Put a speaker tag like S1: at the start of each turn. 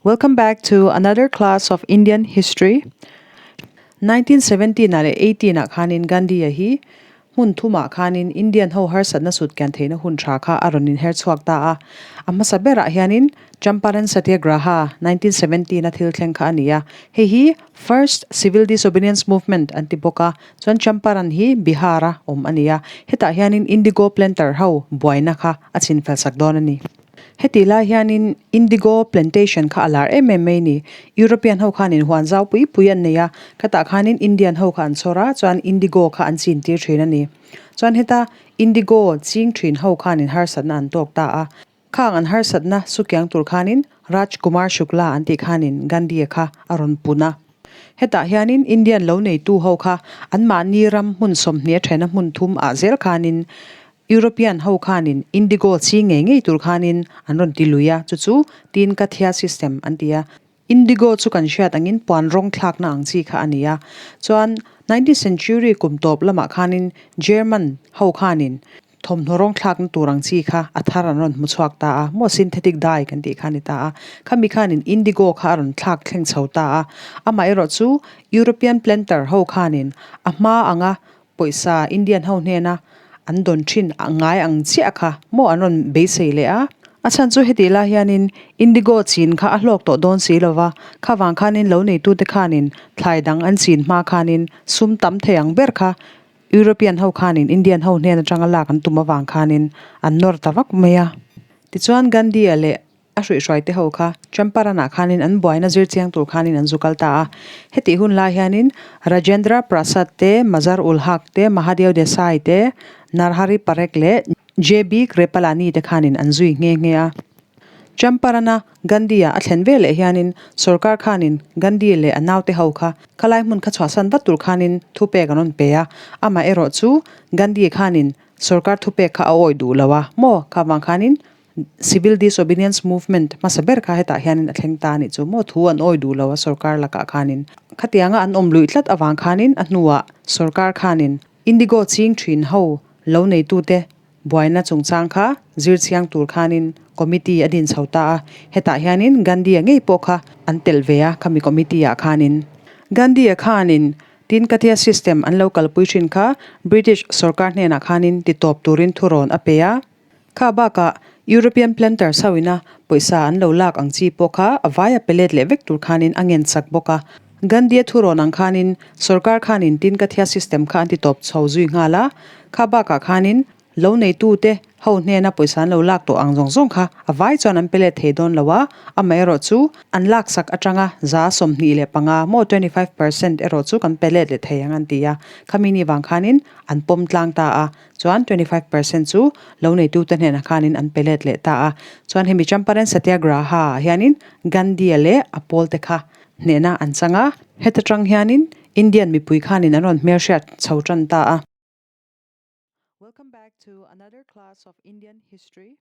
S1: Welcome back to another class of Indian history. 1917 ah leh 18 ah khanin Gandhi-a hi hmun thumah khanin Indian ho harsatna sut kian theihna hun tha kha a rawn inher chhuak ta a. A hmasa berah hianin Champaran Satyagraha 1917 a thil thleng kha a ni a. Hei hi First Civil Disobedience Movement an ti bawk a. Chuan Champaran hi Bihar a awm a ni a. Hetah hianin Indigo planter ho buaina kha a chhinfel sak dawn a ni. Hetih lai hianin Indigo plantation kha a lar em em mai a ni. European ho khanin huan zau pui pui an nei a, khatah khanin Indian ho kha an chhawr a, chuan Indigo kha an chin tir thin a ni. Chuan heta Indigo ching thin ho khanin harsatna an tawk ta a. Khang an harsatna sukiang tur khanin Raj Kumar Shukla an tih khanin Gandhi-a kha a rawn pun a. Hetah hianin Indian lo neitu ho kha anmahni ram hmun 20 a thena hmun thum ah zel khanin European ho khanin Indigo chi ngei ngei tur khanin an rawn ti lui a, chu chu Tin Kathia system an ti a. Indigo chu kan hriat angin puan rawng thlakna ang chi kha a ni a. Chuan nineteenth century kum tawp lamah khanin German ho khanin thawmhnaw rawng thlakna tur ang chi kha a thar an rawn hmu chhuak ta a, maw synthetic dye kan tih kha a ni ta a. Khami khanin indigo kha a rawn thlak thleng chho ta a. Amaherawhchu chu European planter ho khanin a hma anga Pawisa Indian ho hnena an dawn thin ngai ang chiah kha maw an rawn beisei leh a. A chhan chu hetih lai hianin Indigo chin kha a hlawk tawh dawn si lo va, kha vang khanin lo neitute khanin thlai dang an chin hma khanin sum tam thei ang ber kha European ho khanin Indian ho hnen atanga lak an tum avang khanin an nawr ta vak mai a. Tichuan Gandhi-a leh A hruihhruai te ho kha Champaran-ah khanin an buaina zir chiang tur khanin an zu kal ta a. Hetih hun lai hianin Rajendra Prasad te, Mazhar ul Haq te, Mahadev Desai te, Narhari Parekh leh JB Kripalani te khanin an zui nghe nghe a. Champaran-a Gandhi-a a thlen veleh hianin sorkar khanin Gandhi leh a naute ho kha khalai hmun kha chhuahsan vat tur khanin thupek an rawn pe a. Amaherawh chu Gandhi khanin sorkar thupek kha a awih duh lo a maw? Kha vang khanin Civil Disobedience Movement hmasa ber kha hetah hianin a thleng ta a nih chu maw? Thu an awi duh lo a sorkar lakah khanin. Khatianga an awm luih tlat avang khanin a hnuah sorkar khanin Indigo ching thin ho lo neitute buaina chungchang kha zir chiang tur khanin committee a din chho ta a. Hetah hianin Gandhi-a ngei pawh kha an telh ve a khami committee-ah khanin. Gandhi-a khanin Tin Katia system an lo kalpui thin kha British sorkar hnenah khanin titawp turin thurawn a pe a. Kha bakah European planters ho ina pawisa an lo lak ang chi pawh kha a vaia pe let leh vek tur khanin a ngen chak bawk a. Gandhi-a thurawn ang khanin sorkar khanin tin ka thia system kha an ti tawp chho zui nghal a. Kha bakah khanin lo neitute ho hnena pawisa an lo lak tawh ang zawng zawng kha a vai chuan an pe let thei dawn lo a, amaherawh chu an laksak atanga 25 maw 25% erawh chu kan pe let leh thei ang an ti a. Khami ni vang khanin an pawm tlang ta a. Chuan 25% chu lo neitute hnenah khanin an pe let leh ta a. Chuan hemi Champaran Satyagraha ah hianin Gandhi-a leh a pawlte kha hnehna an chang a. Heta tang hianin Indian mipui khanin an rawn hmelhriat chho tan ta a. Welcome back to another class of Indian history.